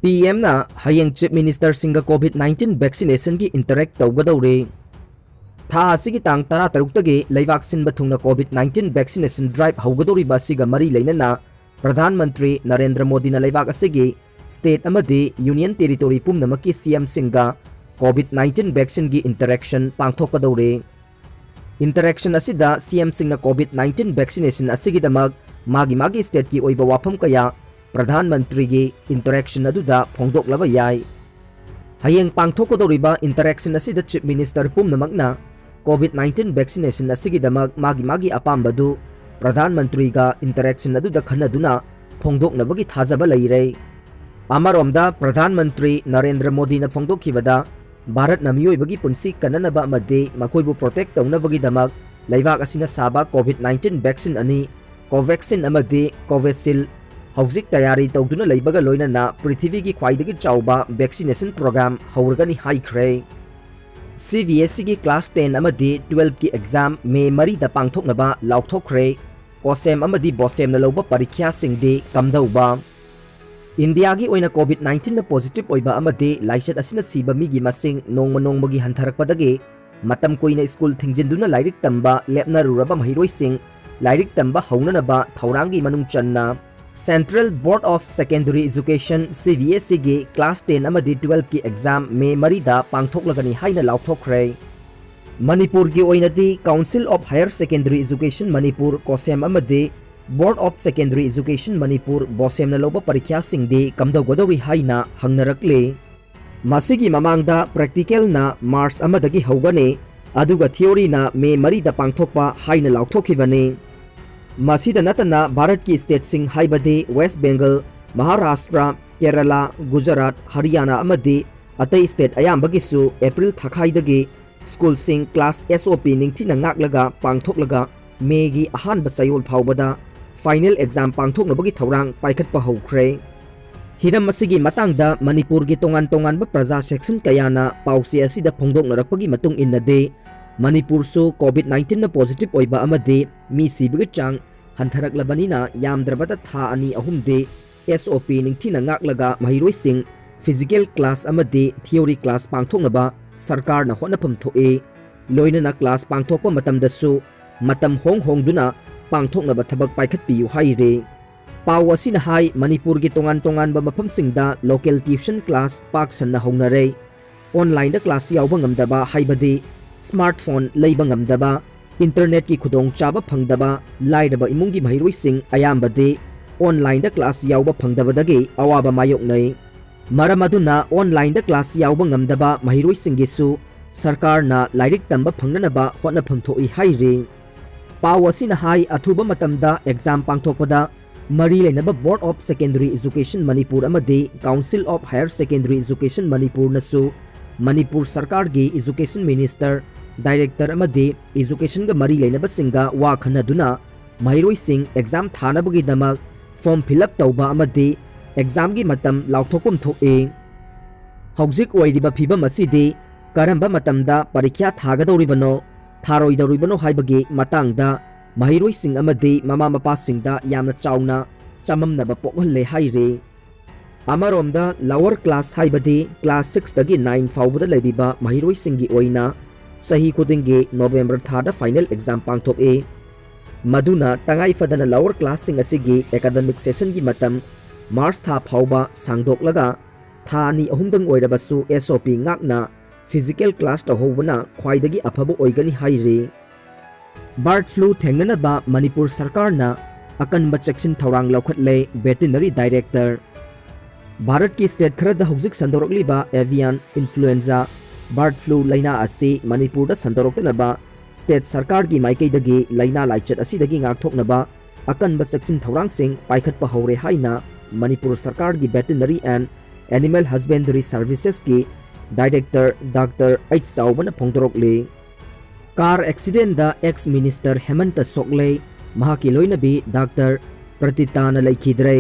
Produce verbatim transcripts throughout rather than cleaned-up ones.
ꯄꯤ ꯑꯦꯝꯅ ꯍꯌꯦꯡ Chief Ministerꯁꯤꯡꯒ COVID nineteen vaccinationꯒꯤ interact ꯇꯧꯒꯗꯧꯔꯤ꯫ ꯊꯥ ꯑꯁꯤꯒꯤ ꯇꯥꯡ ꯇꯔꯥꯇꯔꯨꯛꯇꯒꯤ ꯂꯩꯕꯥꯛ ꯁꯤꯟꯕ ꯊꯨꯡꯅ COVID nineteen vaccination drive ꯍꯧꯒꯗꯧꯔꯤꯕ ꯑꯁꯤꯒ ꯃꯔꯤ ꯂꯩꯅꯅ ꯄ꯭ꯔꯙꯥꯟ ꯃꯟꯇ꯭ꯔꯤ ꯅꯔꯦꯟꯗ꯭ꯔ ꯃꯣꯗꯤꯅ ꯂꯩꯕꯥꯛ ꯑꯁꯤꯒꯤ state ꯑꯃꯗꯤ union territory ꯄꯨꯝꯅꯃꯛꯀꯤ C Mꯁꯤꯡꯒ COVID nineteen vaccineꯒꯤ interaction ꯄꯥꯡꯊꯣꯛꯀꯗꯧꯔꯤ꯫ Interaction ꯑꯁꯤꯗ C Mꯁꯤꯡꯅ COVID nineteen vaccination ꯑꯁꯤꯒꯤꯗꯃꯛ ꯃꯥꯒꯤ ꯃꯥꯒꯤ stateꯀꯤ ꯑꯣꯏꯕ ꯋꯥꯐꯝ ꯀꯌꯥ ꯄ꯭ꯔꯙꯥꯟ ꯃꯟꯇ꯭ꯔꯤꯒꯤ interaction ꯑꯗꯨꯗ ꯐꯣꯡꯗꯣꯛꯂꯕ ꯌꯥꯏ꯫ ꯍꯌꯦꯡ ꯄꯥꯡꯊꯣꯛꯀꯗꯧꯔꯤꯕ interaction ꯑꯁꯤꯗ Chief Minister ꯄꯨꯝꯅꯃꯛꯅ COVID nineteen vaccination ꯑꯁꯤꯒꯤꯗꯃꯛ ꯃꯥꯒꯤ ꯃꯥꯒꯤ ꯑꯄꯥꯝꯕꯗꯨ ꯄ꯭ꯔꯙꯥꯟ ꯃꯟꯇ꯭ꯔꯤꯒ interaction ꯑꯗꯨꯗ ꯈꯟꯅꯗꯨꯅ ꯐꯣꯡꯗꯣꯛꯅꯕꯒꯤ ꯊꯥꯖꯕ ꯂꯩꯔꯦ꯫ ꯑꯃꯔꯣꯝꯗ ꯄ꯭ꯔꯙꯥꯟ ꯃꯟꯇ꯭ꯔꯤ ꯅꯔꯦꯟꯗ꯭ꯔ ꯃꯣꯗꯤꯅ ꯐꯣꯡꯗꯣꯛꯈꯤꯕꯗ ꯚꯥꯔꯠꯅ ꯃꯤꯑꯣꯏꯕꯒꯤ ꯄꯨꯟꯁꯤ ꯀꯟꯅꯅꯕ ꯑꯃꯗꯤ ꯃꯈꯣꯏꯕꯨ protect ꯇꯧꯅꯕꯒꯤꯗꯃꯛ ꯂꯩꯕꯥꯛ ꯑꯁꯤꯅ ꯁꯥꯕ COVID nineteen vaccine ꯑꯅꯤ, Covaxin ꯑꯃꯗꯤ Covishield, ꯍꯧꯖꯤꯛ ꯇꯌꯥꯔꯤ ꯇꯧꯗꯨꯅ ꯂꯩꯕꯒ ꯂꯣꯏꯅꯅ ꯄ꯭ꯔꯤꯊꯤꯕꯤꯒꯤ ꯈ꯭ꯋꯥꯏꯗꯒꯤ ꯆꯥꯎꯕ vaccination program ꯍꯧꯔꯒꯅꯤ ꯍꯥꯏꯈ꯭ꯔꯦ꯫ C B S Eꯒꯤ class ten ꯑꯃꯗꯤ twelveꯀꯤ exam May ꯃꯔꯤꯗ ꯄꯥꯡꯊꯣꯛꯅꯕ ꯂꯥꯎꯊꯣꯛꯈ꯭ꯔꯦ꯫ COSEM ꯑꯃꯗꯤ BOSEMꯅ ꯂꯧꯕ ꯄꯔꯤꯈ꯭ꯌꯥꯁꯤꯡꯗꯤ ꯀꯝꯗꯧꯕ? ꯏꯟꯗꯤꯌꯥꯒꯤ ꯑꯣꯏꯅ COVID nineteenꯅ positive ꯑꯣꯏꯕ ꯑꯃꯗꯤ ꯂꯥꯏꯆꯠ ꯑꯁꯤꯅ ꯁꯤꯕ ꯃꯤꯒꯤ ꯃꯁꯤꯡ ꯅꯣꯡꯃ ꯅꯣꯡꯃꯒꯤ ꯍꯟꯊꯔꯛꯄꯗꯒꯤ ꯃꯇꯝ ꯀꯨꯏꯅ ꯁ꯭ꯀꯨꯜ ꯊꯤꯡꯖꯤꯟꯗꯨꯅ ꯂꯥꯏꯔꯤꯛ ꯇꯝꯕ ꯂꯦꯞꯅꯔꯨꯔꯕ ꯃꯍꯩꯔꯣꯏꯁꯤꯡ ꯂꯥꯏꯔꯤꯛ ꯇꯝꯕ ꯍꯧꯅꯅꯕ ꯊꯧꯔꯥꯡꯒꯤ ꯃꯅꯨꯡ ꯆꯟꯅ Central Board of Secondary Education, C B S Eꯒꯤ class ten ꯑꯃꯗꯤ twelveꯀꯤ exam May ꯃꯔꯤꯗ ꯄꯥꯡꯊꯣꯛꯂꯒꯅꯤ ꯍꯥꯏꯅ ꯂꯥꯎꯊꯣꯛꯈ꯭ꯔꯦ꯫ ꯃꯅꯤꯄꯨꯔꯒꯤ ꯑꯣꯏꯅꯗꯤ Council of Higher Secondary Education Manipur, COSEM ꯑꯃꯗꯤ Board of Secondary Education Manipur, BOSEMꯅ ꯂꯧꯕ ꯄꯔꯤꯈ꯭ꯌꯥꯁꯤꯡꯗꯤ ꯀꯝꯗꯧꯒꯗꯧꯔꯤ ꯍꯥꯏꯅ ꯍꯪꯅꯔꯛꯂꯤ꯫ ꯃꯁꯤꯒꯤ ꯃꯃꯥꯡꯗ practicalꯅ March ꯑꯃꯗꯒꯤ ꯍꯧꯒꯅꯤ, ꯑꯗꯨꯒ theoryꯅ May ꯃꯔꯤꯗ ꯄꯥꯡꯊꯣꯛꯄ ꯍꯥꯏꯅ ꯂꯥꯎꯊꯣꯛꯈꯤꯕꯅꯤ꯫ ꯃꯁꯤꯗ ꯅꯠꯇꯅ ꯚꯥꯔꯠꯀꯤ stateꯁꯤꯡ ꯍꯥꯏꯕꯗꯤ West Bengal, Maharashtra, Kerala, Gujarat, Haryana ꯑꯃꯗꯤ ꯑꯇꯩ state ꯑꯌꯥꯝꯕꯒꯤꯁꯨ April ꯊꯥꯈꯥꯏꯗꯒꯤ ꯁ꯭ꯀꯨꯜꯁꯤꯡ class S O P ꯅꯤꯡꯊꯤꯅ ꯉꯥꯛꯂꯒ ꯄꯥꯡꯊꯣꯛꯂꯒ Mayꯒꯤ ꯑꯍꯥꯟꯕ ꯆꯌꯣꯜ ꯐꯥꯎꯕꯗ final exam ꯄꯥꯡꯊꯣꯛꯅꯕꯒꯤ ꯊꯧꯔꯥꯡ ꯄꯥꯏꯈꯠꯄ ꯍꯧꯈ꯭ꯔꯦ꯫ ꯍꯤꯔꯝ ꯑꯁꯤꯒꯤ ꯃꯇꯥꯡꯗ ꯃꯅꯤꯄꯨꯔꯒꯤ ꯇꯣꯉꯥꯟ ꯇꯣꯉꯥꯟꯕ ꯄ꯭ꯔꯖꯥ section ꯀꯌꯥꯅ ꯄꯥꯎꯆꯦ ꯑꯁꯤꯗ ꯐꯣꯡꯗꯣꯛꯅꯔꯛꯄꯒꯤ ꯃꯇꯨꯡ ꯏꯟꯅꯗꯤ, ꯃꯅꯤꯄꯨꯔꯁꯨ COVID nineteenꯅ positive ꯑꯣꯏꯕ ꯑꯃꯗꯤ ꯃꯤ ꯁꯤꯕꯒꯤ ꯆꯥꯡ ꯍꯟꯊꯔꯛꯂꯕꯅꯤꯅ ꯌꯥꯝꯗ꯭ꯔꯕꯗ ꯊꯥ ꯑꯅꯤ ꯑꯍꯨꯝꯗꯤ ꯑꯦꯁ ꯑꯣ ꯄꯤ ꯅꯤꯡꯊꯤꯅ ꯉꯥꯛꯂꯒ ꯃꯍꯩꯔꯣꯏꯁꯤꯡ physical class ꯑꯃꯗꯤ theory class ꯄꯥꯡꯊꯣꯛꯅꯕ ꯁꯔꯀꯥꯔꯅ ꯍꯣꯠꯅꯐꯝ ꯊꯣꯛꯏ꯫ ꯂꯣꯏꯅꯅ class ꯄꯥꯡꯊꯣꯛꯄ ꯃꯇꯝꯗꯁꯨ ꯃꯇꯝ ꯍꯣꯡ ꯍꯣꯡꯗꯨꯅ ꯄꯥꯡꯊꯣꯛꯅꯕ ꯊꯕꯛ ꯄꯥꯏꯈꯠꯄꯤꯌꯨ ꯍꯥꯏꯔꯤ꯫ ꯄꯥꯎ ꯑꯁꯤꯅ ꯍꯥꯏ, ꯃꯅꯤꯄꯨꯔꯒꯤ ꯇꯣꯉꯥꯟ ꯇꯣꯉꯥꯟꯕ ꯃꯐꯝꯁꯤꯡꯗ local tuition class ꯄꯥꯛ ꯁꯟꯅ ꯍꯧꯅꯔꯦ꯫ Online class ꯌꯥꯎꯕ ꯉꯝꯗꯕ ꯍꯥꯏꯕꯗꯤ smartphone ꯂꯩꯕ ꯉꯝꯗꯕ, internetꯀꯤ ꯈꯨꯗꯣꯡꯆꯥꯕ ꯐꯪꯗꯕ ꯂꯥꯏꯔꯕ ꯏꯃꯨꯡꯒꯤ ꯃꯍꯩꯔꯣꯏꯁꯤꯡ ꯑꯌꯥꯝꯕꯗꯤ online class ꯌꯥꯎꯕ ꯐꯪꯗꯕꯗꯒꯤ ꯑꯋꯥꯕ ꯃꯥꯌꯣꯛꯅꯩ꯫ ꯃꯔꯝ ꯑꯗꯨꯅ online class ꯌꯥꯎꯕ ꯉꯝꯗꯕ ꯃꯍꯩꯔꯣꯏꯁꯤꯡꯒꯤꯁꯨ ꯁꯔꯀꯥꯔꯅ ꯂꯥꯏꯔꯤꯛ ꯇꯝꯕ ꯐꯪꯅꯅꯕ ꯍꯣꯠꯅꯐꯝ ꯊꯣꯛꯏ ꯍꯥꯏꯔꯤ꯫ ꯄꯥꯎ ꯑꯁꯤꯅ ꯍꯥꯏ, ꯑꯊꯨꯕ ꯃꯇꯝꯗ exam ꯄꯥꯡꯊꯣꯛꯄꯗ ꯃꯔꯤ ꯂꯩꯅꯕ Board of Secondary Education Manipur ꯑꯃꯗꯤ Council of Higher Secondary Education ꯃꯅꯤꯄꯨꯔꯅꯁꯨ Manipur ꯁꯔꯀꯥꯔꯒꯤ education minister, director ꯑꯃꯗꯤ educationꯒ ꯃꯔꯤ ꯂꯩꯅꯕꯁꯤꯡꯒ ꯋꯥ ꯈꯟꯅꯗꯨꯅ ꯃꯍꯩꯔꯣꯏꯁꯤꯡ exam ꯊꯥꯅꯕꯒꯤꯗꯃꯛ form fill up ꯇꯧꯕ ꯑꯃꯗꯤ examꯒꯤ ꯃꯇꯝ ꯂꯥꯎꯊꯣꯛꯐꯝ ꯊꯣꯛꯏ꯫ ꯍꯧꯖꯤꯛ ꯑꯣꯏꯔꯤꯕ ꯐꯤꯕꯝ ꯑꯁꯤꯗꯤ ꯀꯔꯝꯕ ꯃꯇꯝꯗ ꯄꯔꯤꯈ꯭ꯌꯥ ꯊꯥꯒꯗꯧꯔꯤꯕꯅꯣ, ꯊꯥꯔꯣꯏꯗꯧꯔꯤꯕꯅꯣ ꯍꯥꯏꯕꯒꯤ ꯃꯇꯥꯡꯗ ꯃꯍꯩꯔꯣꯏꯁꯤꯡ ꯑꯃꯗꯤ ꯃꯃꯥ ꯃꯄꯥꯁꯤꯡꯗ ꯌꯥꯝꯅ ꯆꯥꯎꯅ ꯆꯃꯝꯅꯕ ꯄꯣꯛꯍꯜꯂꯦ ꯍꯥꯏꯔꯤ꯫ ꯑꯃꯔꯣꯝꯗ lower class ꯍꯥꯏꯕꯗꯤ class sixꯇꯒꯤ nine ꯐꯥꯎꯕꯗ ꯂꯩꯔꯤꯕ ꯃꯍꯩꯔꯣꯏꯁꯤꯡꯒꯤ ꯑꯣꯏꯅ ꯆꯍꯤ ꯈꯨꯗꯤꯡꯒꯤ November ꯊꯥꯗ final exam ꯄꯥꯡꯊꯣꯛꯏ꯫ ꯃꯗꯨꯅ ꯇꯉꯥꯏ ꯐꯗꯅ lower classꯁꯤꯡ ꯑꯁꯤꯒꯤ academic sessionꯒꯤ ꯃꯇꯝ March ꯊꯥ ꯐꯥꯎꯕ ꯁꯥꯡꯗꯣꯛꯂꯒ ꯊꯥ ꯑꯅꯤ ꯑꯍꯨꯝꯗꯪ ꯑꯣꯏꯔꯕꯁꯨ ꯑꯦꯁ ꯑꯣ ꯄꯤ ꯉꯥꯛꯅ physical class ꯇꯧꯍꯧꯕꯅ ꯈ꯭ꯋꯥꯏꯗꯒꯤ ꯑꯐꯕ ꯑꯣꯏꯒꯅꯤ ꯍꯥꯏꯔꯤ꯫ Bird flu ꯊꯦꯡꯅꯅꯕ ꯃꯅꯤꯄꯨꯔ ꯁꯔꯀꯥꯔꯅ ꯑꯀꯟꯕ ꯆꯦꯛꯁꯤꯟ ꯊꯧꯔꯥꯡ ꯂꯧꯈꯠꯂꯦ, Veterinary Director꯫ ꯚꯥꯔꯠꯀꯤ state ꯈꯔꯗ ꯍꯧꯖꯤꯛ ꯁꯟꯗꯣꯔꯛꯂꯤꯕ avian influenza bird flu ꯂꯩꯅꯥ ꯑꯁꯤ ꯃꯅꯤꯄꯨꯔꯗ ꯁꯟꯗꯣꯔꯛꯇꯅꯕ state ꯁꯔꯀꯥꯔꯒꯤ ꯃꯥꯏꯀꯩꯗꯒꯤ ꯂꯩꯅꯥ ꯂꯥꯏꯆꯠ ꯑꯁꯤꯗꯒꯤ ꯉꯥꯛꯊꯣꯛꯅꯕ ꯑꯀꯟꯕ ꯆꯦꯛꯁꯤꯟ ꯊꯧꯔꯥꯡꯁꯤꯡ ꯄꯥꯏꯈꯠꯄ ꯍꯧꯔꯦ ꯍꯥꯏꯅ ꯃꯅꯤꯄꯨꯔ ꯁꯔꯀꯥꯔꯒꯤ Veterinary and Animal Husbandry Servicesꯀꯤ Director Doctor H ꯆꯥꯎꯕꯅ ꯐꯣꯡꯗꯣꯔꯛꯂꯤ꯫ Car accidentꯗ ex minister ꯍꯦꯃꯟꯇ ꯁꯣꯛꯂꯦ, ꯃꯍꯥꯛꯀꯤ ꯂꯣꯏꯅꯕꯤ Doctor ꯄ꯭ꯔꯇꯤꯇꯥꯅ ꯂꯩꯈꯤꯗ꯭ꯔꯦ꯫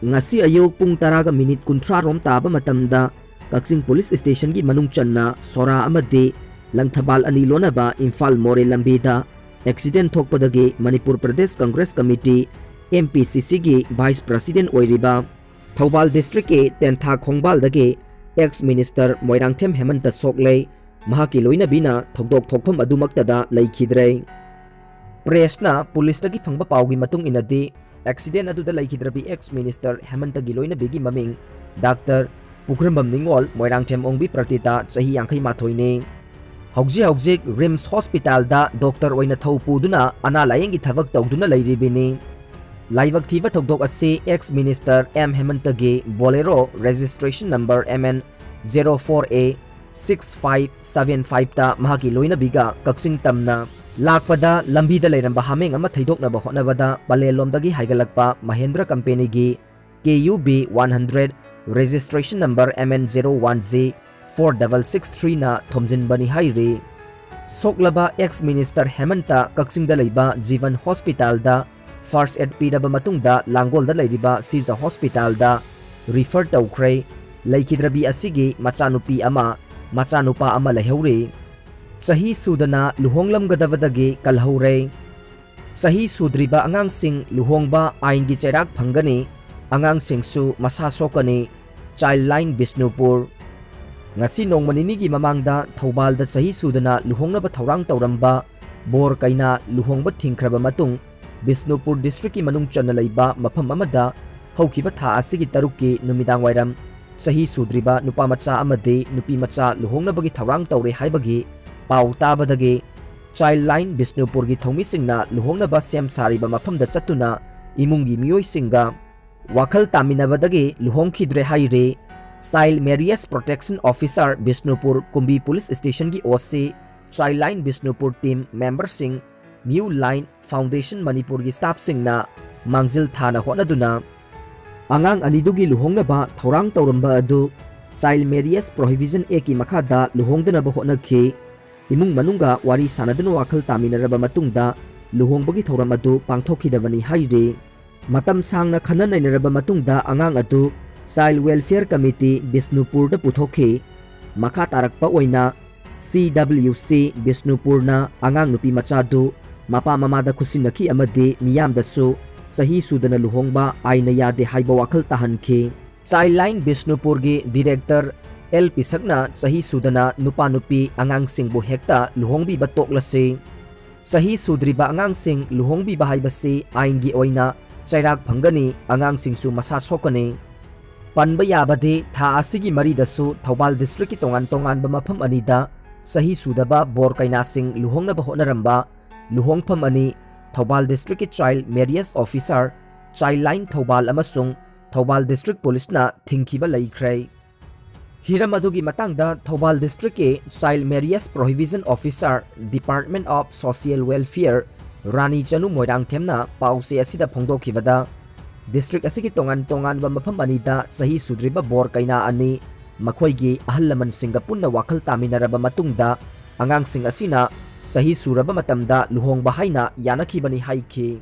ꯉꯁꯤ ꯑꯌꯨꯛ ꯄꯨꯡ ꯇꯔꯥꯒ ꯃꯤꯅꯤꯠ ꯀꯨꯟꯊ꯭ꯔꯥ ꯔꯣꯝ ꯇꯥꯕ ꯃꯇꯝꯗ ꯀꯛꯆꯤꯡ police stationꯒꯤ ꯃꯅꯨꯡ ꯆꯟꯅ ꯁꯣꯔꯥ ꯑꯃꯗꯤ ꯂꯪꯊꯕꯥꯜ ꯑꯅꯤ ꯂꯣꯟꯅꯕ ꯏꯝꯐꯥꯜ ꯃꯣꯔꯦ ꯂꯝꯕꯤꯗ accident ꯊꯣꯛꯄꯗꯒꯤ Manipur Pradesh Congress committee M P ꯁꯤ ꯁꯤꯒꯤ Vice President ꯑꯣꯏꯔꯤꯕ ꯊꯧꯕꯥꯜ Districtꯀꯤ ꯇꯦꯟꯊꯥ ꯈꯣꯡꯕꯥꯜꯗꯒꯤ ex Minister ꯃꯣꯏꯔꯥꯡꯊꯦꯝ ꯍꯦꯃꯟꯇ ꯁꯣꯛꯂꯦ꯫ ꯃꯍꯥꯛꯀꯤ ꯂꯣꯏꯅꯕꯤꯅ ꯊꯧꯗꯣꯛ ꯊꯣꯛꯐꯝ ꯑꯗꯨꯃꯛꯇꯗ ꯂꯩꯈꯤꯗ꯭ꯔꯦ꯫ Pressꯅ ꯄꯨꯂꯤꯁꯇꯒꯤ ꯐꯪꯕ ꯄꯥꯎꯒꯤ ꯃꯇꯨꯡ ꯏꯟꯅꯗꯤ, accident ꯑꯗꯨꯗ ꯂꯩꯈꯤꯗ꯭ꯔꯕꯤ ex Minister ꯍꯦꯃꯟꯇꯒꯤ ꯂꯣꯏꯅꯕꯤꯒꯤ ꯃꯃꯤꯡ ꯗꯥꯛꯇꯔ ꯄꯨꯈ꯭ꯔꯝꯕꯝ ꯅꯤꯉꯣꯜ, ꯃꯣꯏꯔꯥꯡꯊꯦꯝ ꯑꯣꯡꯕꯤ ꯄ꯭ꯔꯇꯤꯇꯥ, ꯆꯍꯤ ꯌꯥꯡꯈꯩ ꯃꯥꯊꯣꯏꯅꯤ꯫ ꯍꯧꯖꯤꯛ ꯍꯧꯖꯤꯛ RIMS Hospitalꯗ doctor ꯑꯣꯏꯅ ꯊꯧ ꯄꯨꯗꯨꯅ ꯑꯅꯥ ꯂꯥꯌꯦꯡꯒꯤ ꯊꯕꯛ ꯇꯧꯗꯨꯅ ꯂꯩꯔꯤꯕꯤꯅꯤ꯫ ꯂꯥꯏꯕꯛ ꯊꯤꯕ ꯊꯧꯗꯣꯛ ꯑꯁꯤ ex Minister ꯑꯦꯝ ꯍꯦꯃꯟꯇꯒꯤ Bolero registration number M N zero four A six five seven fiveꯇ ꯃꯍꯥꯛꯀꯤ ꯂꯣꯏꯅꯕꯤꯒ ꯀꯛꯆꯤꯡ ꯇꯝꯅ ꯂꯥꯛꯄꯗ ꯂꯝꯕꯤꯗ ꯂꯩꯔꯝꯕ ꯍꯥꯃꯦꯡ ꯑꯃ ꯊꯩꯗꯣꯛꯅꯕ ꯍꯣꯠꯅꯕꯗ ꯄꯂꯦꯜꯂꯣꯝꯗꯒꯤ ꯍꯥꯏꯒꯠꯂꯛꯄ Mahendra Companyꯒꯤ K U B one hundred registration number M N zero one Z four double six threeꯅ ꯊꯣꯝꯖꯤꯟꯕꯅꯤ ꯍꯥꯏꯔꯤ꯫ ꯁꯣꯛꯂꯕ ex Minister ꯍꯦꯃꯟꯇ ꯀꯛꯆꯤꯡꯗ ꯂꯩꯕ ꯖꯤꯕꯟ Hospitalꯗ first aid ꯄꯤꯔꯕ ꯃꯇꯨꯡꯗ ꯂꯥꯡꯒꯣꯜꯗ ꯂꯩꯔꯤꯕ ꯁꯤꯖ Hospitalꯗ refer ꯇꯧꯈ꯭ꯔꯦ꯫ ꯂꯩꯈꯤꯗ꯭ꯔꯕꯤ ꯑꯁꯤꯒꯤ ꯃꯆꯥꯅꯨꯄꯤ ꯑꯃ, ꯃꯆꯥꯅꯨꯄꯥ ꯑꯃ ꯂꯩꯍꯧꯔꯤ꯫ ꯆꯍꯤ ꯁꯨꯗꯅ ꯂꯨꯍꯣꯡꯂꯝꯒꯗꯕꯗꯒꯤ ꯀꯜꯍꯧꯔꯦ꯫ ꯆꯍꯤ ꯁꯨꯗ꯭ꯔꯤꯕ ꯑꯉꯥꯡꯁꯤꯡ ꯂꯨꯍꯣꯡꯕ ꯑꯥꯏꯟꯒꯤ ꯆꯩꯔꯥꯛ ꯐꯪꯒꯅꯤ, ꯑꯉꯥꯡꯁꯤꯡꯁꯨ ꯃꯁꯥ ꯁꯣꯛꯀꯅꯤ꯫ Childline ꯕꯤꯁꯅꯨꯄꯨꯔ꯫ ꯉꯁꯤ ꯅꯣꯡꯃ ꯅꯤꯅꯤꯒꯤ ꯃꯃꯥꯡꯗ ꯊꯧꯕꯥꯜꯗ ꯆꯍꯤ ꯁꯨꯗꯅ ꯂꯨꯍꯣꯡꯅꯕ ꯊꯧꯔꯥꯡ ꯇꯧꯔꯝꯕ ꯕꯣꯔ ꯀꯩꯅꯥ ꯂꯨꯍꯣꯡꯕ ꯊꯤꯡꯈ꯭ꯔꯕ ꯃꯇꯨꯡ, ꯕꯤꯁꯅꯨꯄꯨꯔ Districtꯀꯤ ꯃꯅꯨꯡ ꯆꯟꯅ ꯂꯩꯕ ꯃꯐꯝ ꯑꯃꯗ ꯍꯧꯈꯤꯕ ꯊꯥ ꯑꯁꯤꯒꯤ ꯇꯔꯨꯛꯀꯤ ꯅꯨꯃꯤꯗꯥꯡ ꯋꯥꯏꯔꯝ ꯆꯍꯤ ꯁꯨꯗ꯭ꯔꯤꯕ ꯅꯨꯄꯥ ꯃꯆꯥ ꯑꯃꯗꯤ ꯅꯨꯄꯤ ꯃꯆꯥ ꯂꯨꯍꯣꯡꯅꯕꯒꯤ ꯊꯧꯔꯥꯡ ꯇꯧꯔꯦ ꯍꯥꯏꯕꯒꯤ ꯄꯥꯎ ꯇꯥꯕꯗꯒꯤ, Childline ꯕꯤꯁꯅꯨꯄꯨꯔꯒꯤ ꯊꯧꯃꯤꯁꯤꯡꯅ ꯂꯨꯍꯣꯡꯅꯕ ꯁꯦꯝ ꯁꯥꯔꯤꯕ ꯃꯐꯝꯗ ꯆꯠꯇꯨꯅ ꯏꯃꯨꯡꯒꯤ ꯃꯤꯑꯣꯏꯁꯤꯡꯒ ꯋꯥꯈꯜ ꯇꯥꯃꯤꯟꯅꯕꯗꯒꯤ ꯂꯨꯍꯣꯡꯈꯤꯗ꯭ꯔꯦ ꯍꯥꯏꯔꯤ꯫ Child Marriage Protection Officer Bishnupur, ꯀꯨꯝꯕꯤ Police Stationꯒꯤ O C, Childline Bishnupur team memberꯁꯤꯡ, New Line Foundation ꯃꯅꯤꯄꯨꯔꯒꯤ staffꯁꯤꯡꯅ ꯃꯥꯡꯖꯤꯜ ꯊꯥꯅ ꯍꯣꯠꯅꯗꯨꯅ ꯑꯉꯥꯡ ꯑꯅꯤꯗꯨꯒꯤ ꯂꯨꯍꯣꯡꯅꯕ ꯊꯧꯔꯥꯡ ꯇꯧꯔꯝꯕ ꯑꯗꯨ Child Marriage Prohibition Actꯀꯤ ꯃꯈꯥꯗ ꯂꯨꯍꯣꯡꯗꯅꯕ ꯍꯣꯠꯅꯈꯤ꯫ ꯏꯃꯨꯡ ꯃꯅꯨꯡꯒ ꯋꯥꯔꯤ ꯁꯥꯟꯅꯗꯨꯅ ꯋꯥꯈꯜ ꯇꯥꯃꯤꯟꯅꯔꯕ ꯃꯇꯨꯡꯗ ꯂꯨꯍꯣꯡꯕꯒꯤ ꯊꯧꯔꯝ ꯑꯗꯨ ꯄꯥꯡꯊꯣꯛꯈꯤꯗꯕꯅꯤ ꯍꯥꯏꯔꯤ꯫ ꯃꯇꯝ ꯁꯥꯡꯅ ꯈꯟꯅ ꯅꯩꯅꯔꯕ ꯃꯇꯨꯡꯗ ꯑꯉꯥꯡ ꯑꯗꯨ Child Welfare Committee ꯕꯤꯁꯅꯨꯄꯨꯔꯗ ꯄꯨꯊꯣꯛꯈꯤ꯫ ꯃꯈꯥ ꯇꯥꯔꯛꯄ ꯑꯣꯏꯅ C W C ꯕꯤꯁꯅꯨꯄꯨꯔꯅ ꯑꯉꯥꯡ ꯅꯨꯄꯤ ꯃꯆꯥꯗꯨ ꯃꯄꯥ ꯃꯃꯥꯗ ꯈꯨꯠꯁꯤꯟꯅꯈꯤ ꯑꯃꯗꯤ ꯃꯤꯌꯥꯝꯗꯁꯨ ꯆꯍꯤ ꯁꯨꯗꯅ ꯂꯨꯍꯣꯡꯕ ꯑꯥꯏꯟꯅ ꯌꯥꯗꯦ ꯍꯥꯏꯕ ꯋꯥꯈꯜ ꯇꯥꯍꯟꯈꯤ꯫ Childline ꯕꯤꯁꯅꯨꯄꯨꯔꯒꯤ ꯗꯤꯔꯦꯛꯇꯔ ꯑꯦꯜ ꯄꯤꯁꯛꯅ ꯆꯍꯤ ꯁꯨꯗꯅ ꯅꯨꯄꯥ ꯅꯨꯄꯤ ꯑꯉꯥꯡꯁꯤꯡꯕꯨ ꯍꯦꯛꯇ ꯂꯨꯍꯣꯡꯕꯤꯕ ꯇꯣꯛꯂꯁꯤ꯫ ꯆꯍꯤ ꯁꯨꯗ꯭ꯔꯤꯕ ꯑꯉꯥꯡꯁꯤꯡ ꯂꯨꯍꯣꯡꯕꯤꯕ ꯍꯥꯏꯕꯁꯤ ꯑꯥꯏꯟꯒꯤ ꯑꯣꯏꯅ ꯆꯩꯔꯥꯛ ꯐꯪꯒꯅꯤ, ꯑꯉꯥꯡꯁꯤꯡꯁꯨ ꯃꯁꯥ ꯁꯣꯛꯀꯅꯤ꯫ ꯄꯟꯕ ꯌꯥꯕꯗꯤ, ꯊꯥ ꯑꯁꯤꯒꯤ ꯃꯔꯤꯗꯁꯨ ꯊꯧꯕꯥꯜ ꯗꯤꯁꯇ꯭ꯔꯤꯛꯀꯤ ꯇꯣꯉꯥꯟ ꯇꯣꯉꯥꯟꯕ ꯃꯐꯝ ꯑꯅꯤꯗ ꯆꯍꯤ ꯁꯨꯗꯕ ꯕꯣꯔ ꯀꯩꯅꯥꯁꯤꯡ ꯂꯨꯍꯣꯡꯅꯕ ꯍꯣꯠꯅꯔꯝꯕ ꯂꯨꯍꯣꯡꯐꯝ ꯑꯅꯤ ꯊꯧꯕꯥꯜ ꯗꯤꯁꯇ꯭ꯔꯤꯛꯀꯤ child marriage officer, child line Thoubal ꯑꯃꯁꯨꯡ ꯊꯧꯕꯥꯜ ꯗꯤꯁꯇ꯭ꯔꯤꯛ ꯄꯨꯂꯤꯁꯅ ꯊꯤꯡꯈꯤꯕ ꯂꯩꯈ꯭ꯔꯦ꯫ ꯍꯤꯔꯝ ꯑꯗꯨꯒꯤ ꯃꯇꯥꯡꯗ ꯊꯧꯕꯥꯜ ꯗꯤꯁꯇ꯭ꯔꯤꯛꯀꯤ child marriage prohibition officer, Department of Social Welfare, Rani Chanu ꯃꯣꯏꯔꯥꯡꯊꯦꯝꯅ ꯄꯥꯎꯆꯦ ꯑꯁꯤꯗ ꯐꯣꯡꯗꯣꯛꯈꯤꯕꯗ, ꯗꯤꯁꯇ꯭ꯔꯤꯛ ꯑꯁꯤꯒꯤ ꯇꯣꯉꯥꯟ ꯇꯣꯉꯥꯟꯕ ꯃꯐꯝ ꯑꯅꯤꯗ ꯆꯍꯤ ꯁꯨꯗ꯭ꯔꯤꯕ ꯕꯣꯔ ꯀꯩꯅꯥ ꯑꯅꯤ ꯃꯈꯣꯏꯒꯤ ꯑꯍꯜ ꯂꯃꯟꯁꯤꯡꯒ ꯄꯨꯟꯅ ꯋꯥꯈꯜ ꯇꯥꯃꯤꯟꯅꯔꯕ ꯃꯇꯨꯡꯗ ꯑꯉꯥꯡꯁꯤꯡ ꯑꯁꯤꯅ ꯆꯍꯤ ꯁꯨꯔꯕ ꯃꯇꯝꯗ ꯂꯨꯍꯣꯡꯕ ꯍꯥꯏꯅ ꯌꯥꯅꯈꯤꯕꯅꯤ ꯍꯥꯏꯈꯤ꯫